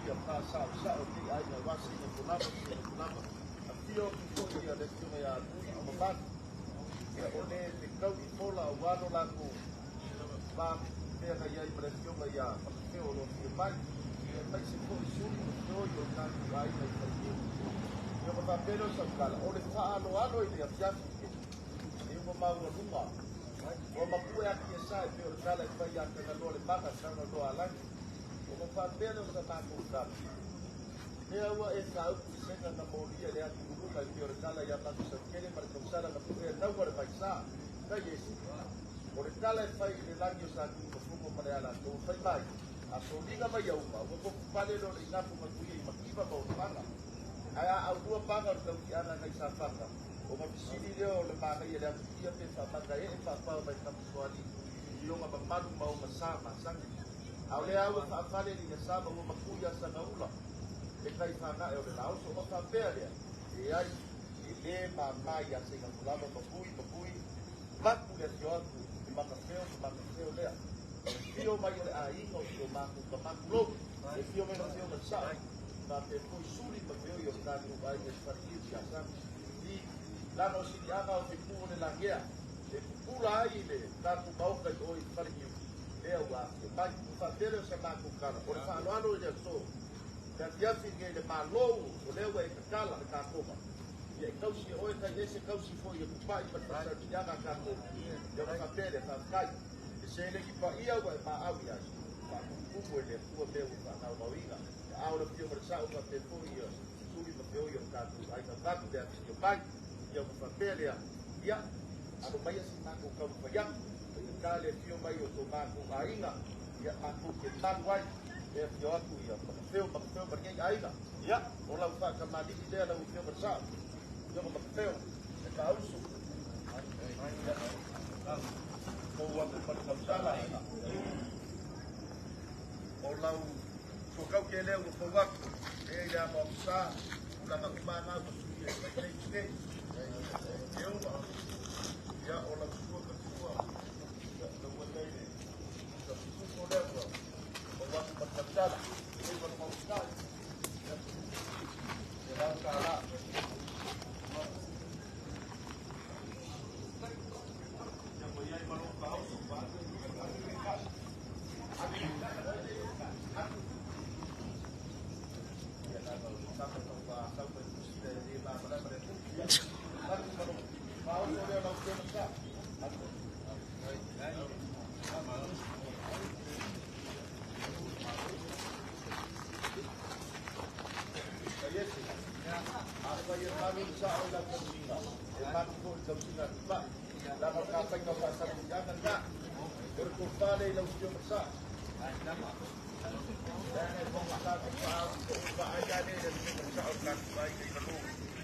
ia fa'asaʻosaʻo nei aiga auā seigafolava seigafolava afio atu foʻi ia le afioga iā Lui ma mamalu ia o lē fekau i fola auā lo latou va feagai ai ma le afioga iā Makafeo o lo afio mai ia maise foʻi suli ma feoi o le tatou aiga i Faleniu ia ona faapea lea o sautala o le faaaloalo i le afiafi e ua maualuga ua mapue ati e sa e pei o le tala e fai ia Tagaloa le maga Tagaloa alagi ona faapea lea o sa matou tala lea ua e faaupu i sega na molia le atu uluga e pei o le tala ia Makusaukele ma le tausala na puea naua le vaisā kai esi o le tala e fai i le lagi o sa tuumafogo ma le alatou fai mai a soliga mai auma ua tofupale leo le inafu matuia i mativa ma olofaga ae a aulua paga o le tautiaga nai safata o mafesili lea o le manaia le atutia pe faamata ee faapao mai tamasoalii i oga mamalu ma o masā masani a o lea ua faafale le sa ma ua makui ia sagaula le kai fagae o le laoso o faapea lea e ai e lē mamā iā Seigafolava mapui mapui mapu le afio atu e Makafeo ma Makafeo lea o le fio mai o le aiga o si o matou tamakulou e fio mai le afioga le saʻo faapea foi suli ma feoi o le tatou aiga i Faleniu ia Sami i lana o siliaga o fepu o le lagea e pupula ai le tatou maoka i o i Faleniu lea ua afio mai ua faapea lea o sa matou tala o le faaaloalo i le aso le afiafi lenei le mālou o lea ua e tatala le takoga ia e tausi e oe kai ese tausi foi e kupaʻi ma le faasalutiaga a tatou ia ona faapea lea faafetai e seleni paia ua e maau i ai faatumutumu e le Atua mea ua faagaogaoina a o le afioga le saʻo faapea foi ia suli ma feoi o le tatou aiga vatu le afifio mai ia ona faapea lea ia alo maia si matou taumafai atu ta le afio mai o to matou aiga ia matou te malu ai le afio atu ia Makafeo Makafeo ma lenei aiga ia o lau faatamalii lea lau afioga le saʻo afioga Makafeo e faausu ou atu ma le tausala o lau suakau lea ua fou atu e i le amoamosa tulaga uma na ua suia e mai nei nei e uma ia o lau sua katua ia lau ua nei le tafisupo lea ua fou atu ma le tausala e ma le mausai ia e lau tālā ia mo iai malo ka hausu ia lava o le saka tau wā sau mai kusila e le ma le ia atu malo maoso lea lau tena sa atu. Kaiese a fai e malu le sa o lau tausiga e malu foi le tausiga atu pa lava ka faiga faasalutiaga lena o le tofale i lau fioga sa lea e fonga tatou vaai ale le fioga sa o tatou ai i lalo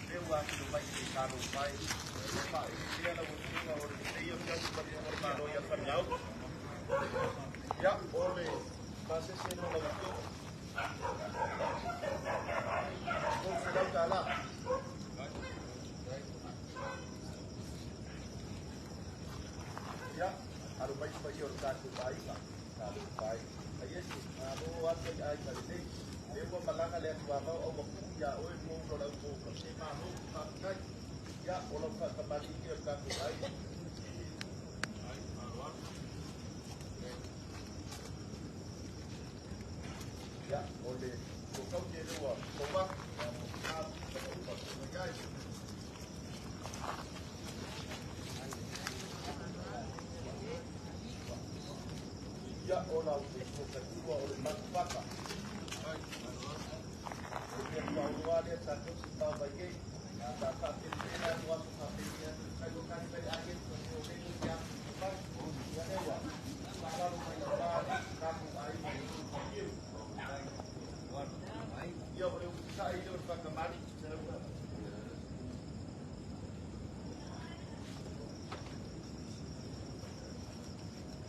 lea ua afio mai i talo mai faailea lau afioga o le leia fiafi ma le malo ia Faligao ia o le pasese no lau afioga $300. Ia alo mai paia o le tatou aiga talo pai ai ese malo atu ai aiga lelei lea ua malaga le atu avao au makuu iā oe mou lo lau pou se malo faafetai ia o lau faatamalii o le tatou aiga ia o le tokau te lua tou atu ia mo uma ai ia o lau te katua o le matupaka o te paulua lea tatou si pavai ei sa faapelipela atu aso faapeni atu kai o kani mai age o le ia mai ia lea ua faalalo mai aua le tatou aiga i ia o le usa'i lea o le faakamali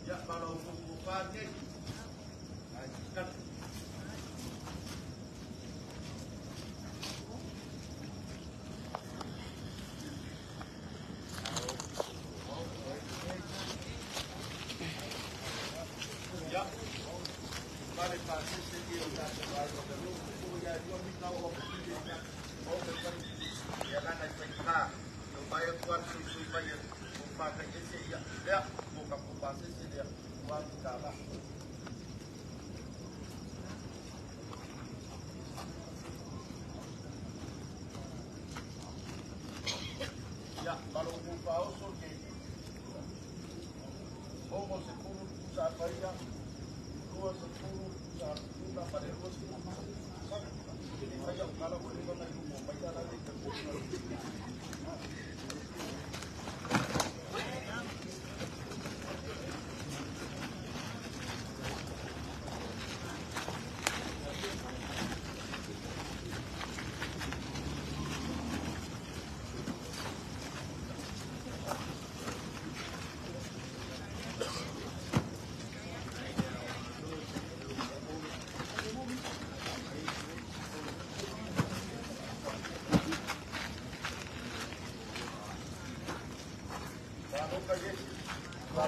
ia malo fuafua nei ia ma le pasese ia o tatou aiga fa kai ese ia lea mo ka ko pa se se lea wa ka la. Ia malo ku pa oso ke o se kuru sa paia lua se kuru sa tuna pa le lua se sa ke ni faia o kala o le na i mo mai ala le ka ko.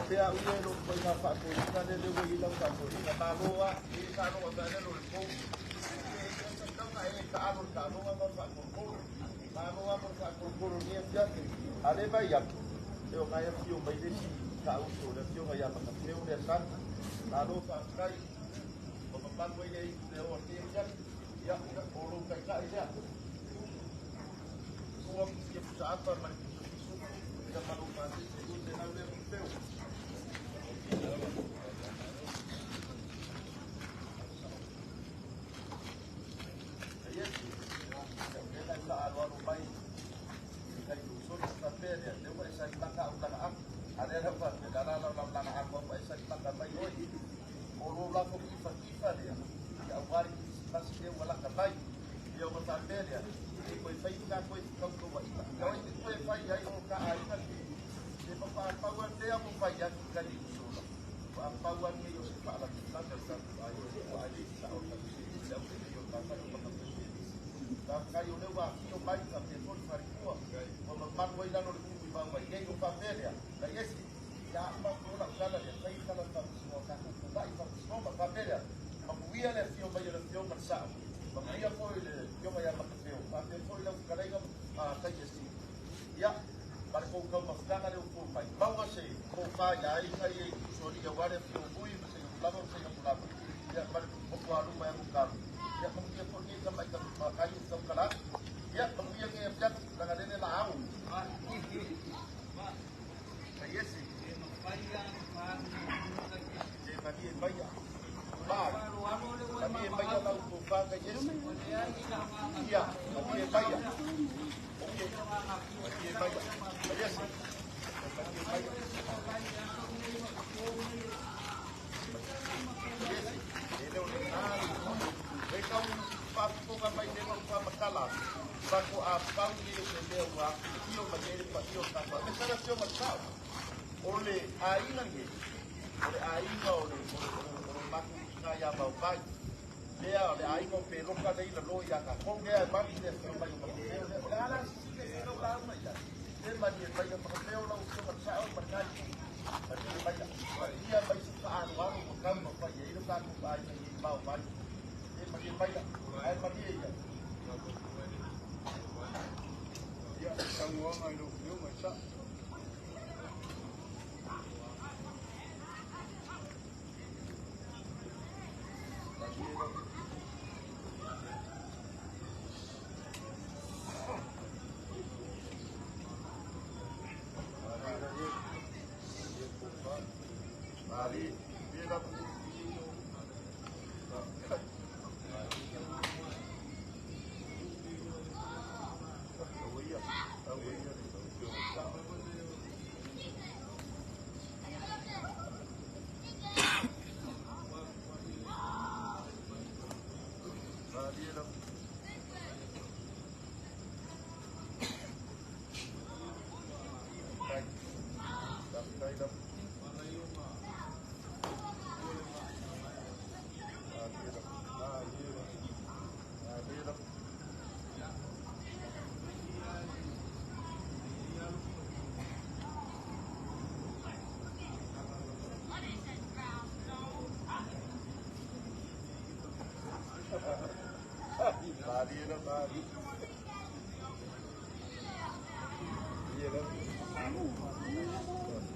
Pea uia lo ko ina fa ko ina le le wi lau fa ko ina ma lo a i sa lo ba le lo ko e ka ka e ka alo ka lo ma fa ko ko ma lo a fa ko ko ni a ke ale ba ya e o ngai fio mai le si ka u so le fio ya ma ka fio le san ma lo fa kai o ma pa ko ye le o te ya ya o lo kai ka ya ko ki sa pa ma ki su ya ma lo pa se se na le fio.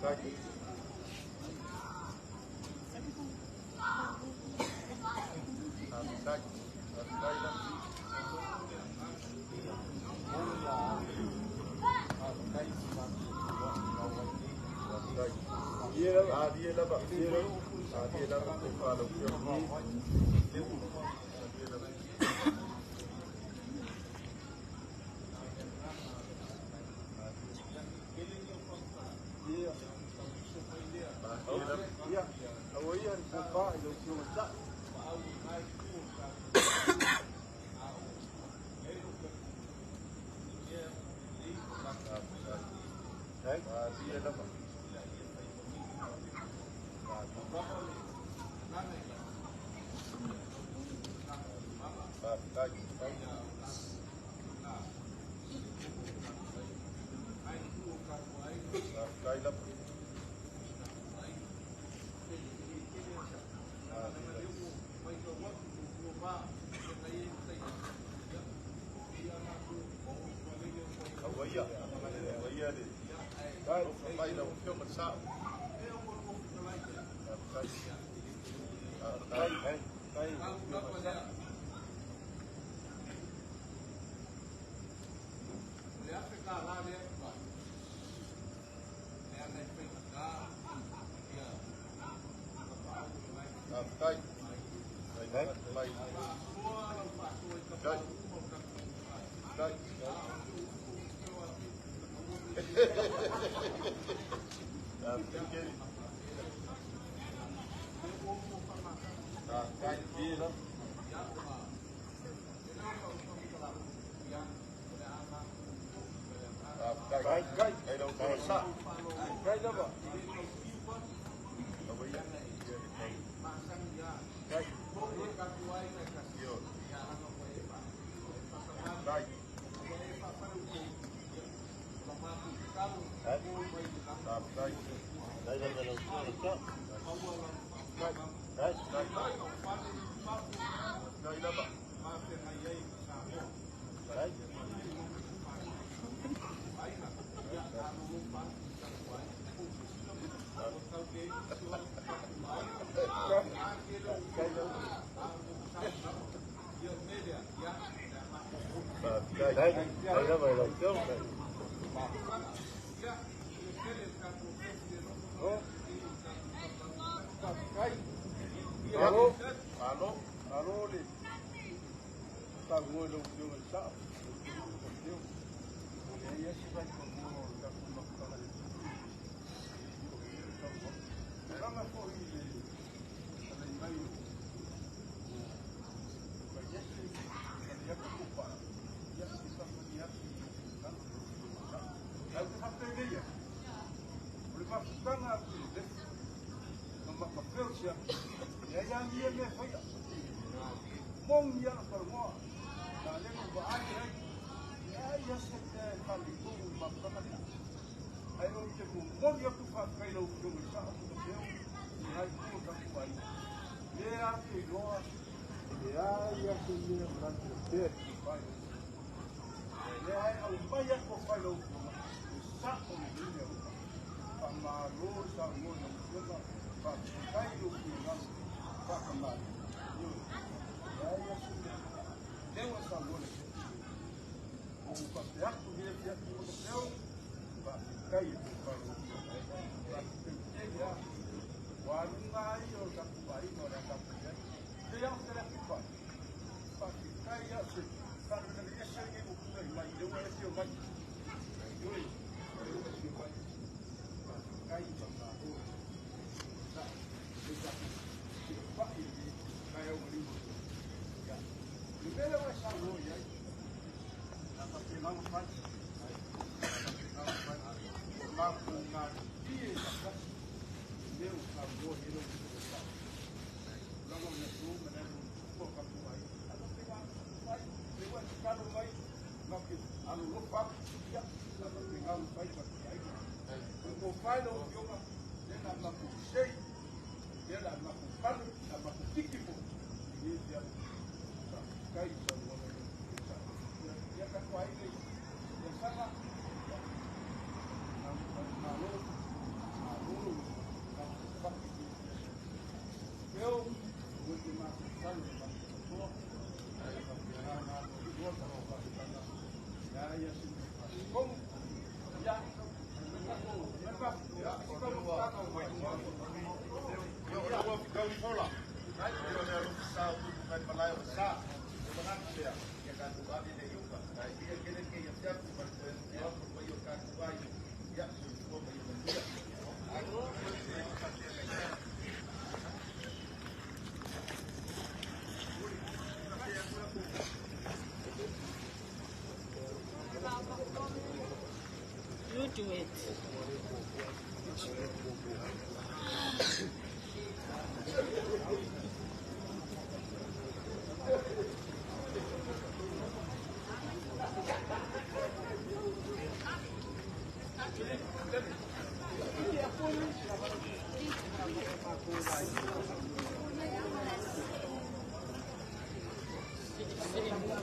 Faafetai. Faafetai. Faafetai lava. Faafetai. Alie lava. Alie lava. Alie lava. Alie lava. Ia, aua ia le pa i lau Afioga i le Sa'o. Alie lava. Faafetai. Faafetai lava. Aua ia. Aua ia le alofa mai lau Afioga i le Sa'o. Faafetai. Faafetai. Faafetai lau Afioga i le Sa'o. Faafetai. Faafetai mai. Faafetai. Faafetai. Faafetai keli. Faafetai. Faafetai. Faafetai. Ai lau Afioga i le Sa'o. Faafetai lava. Aua ia. Io. Faafetai. Faafetai. Faafetai lava lau Afioga i le Sa'o. Faafetai. Faafetai lava. Faafetai. Faafetai lava i lau Afioga. Faafetai. Malo. Malo. Malo le saunoa i lau Afioga i le Sa'o. O leai lava se vaipanoa o le tatou mafutaga i le tulaga foi i le alai mai o Vaiese Faleata Puapaa, ia e faamalie atu i lou finagalo lau Afioga i le Sa'o. Ae ou te faapenei atu, o le mafutaga a Tuilaepa ma Matafeo Siaki, leai lava ni ia mea e faia. Moni lava talanoa, na lea na ou vaai ai, leai lava se mea e faaletonu i le mafutaga lea. Ae ou te momoli atu faafetai i lau Afioga i le Sa'o Matafeo i lena itu o le tatou aiga. Lea te iloa, e leai lava se mea o latou tea i le tofa i lau Afioga. Lea e aumai atu tofa i lau Afioga, e sa'o lelei mea uma. Faamalo le saunoa i lau Afioga, faafetai i lou finagalo faatamalii. Ioe, leai lava se mea, lea ua saunoa le ua ou faapea atu nei Siaki Matafeo, faafetai i le tofa i lau Afioga. Faafetai tele lava. Ua aluga ai o le tatou aiga o le a tatou i ai. Pei lava o le atu fai. Faafetai lava se faalavelave ese lenei ua tulai mai, lea ua e afio mai. Ioe, lea ua e afio mai. Faafetai faamalo. Sa'o, le tatou tilafai i lenei taeao maliu. Ia, o le mea lea ua e saunoa i ai, a faapena ona fai, faapena ona fai. O matou galulue faatasi i mea ua saunoa i ai lau Afioga i le Sa'o. Tulaga o le aso ma le alu i tua o tatou aiga. Ae faapena ona fai, lea ua e tatalo mai, matou te alolofa atu, ia, a faapena ona fai tatou aiga. O le tofa i lau Afioga, lea o le a matou sei, lea o le a matou pale, o le a matou tiki foi i lenei afiafi. Faafetai i saunoaga i lau Afioga i le Sa'o. Ia, tatou aiga i Saga, ia, malo, malo. ale le iuga. Ai ia kele ke ia te atu ma le toe afifio atu o paia o tatou aiga. Ia, soifua ma ia manuia. You do it.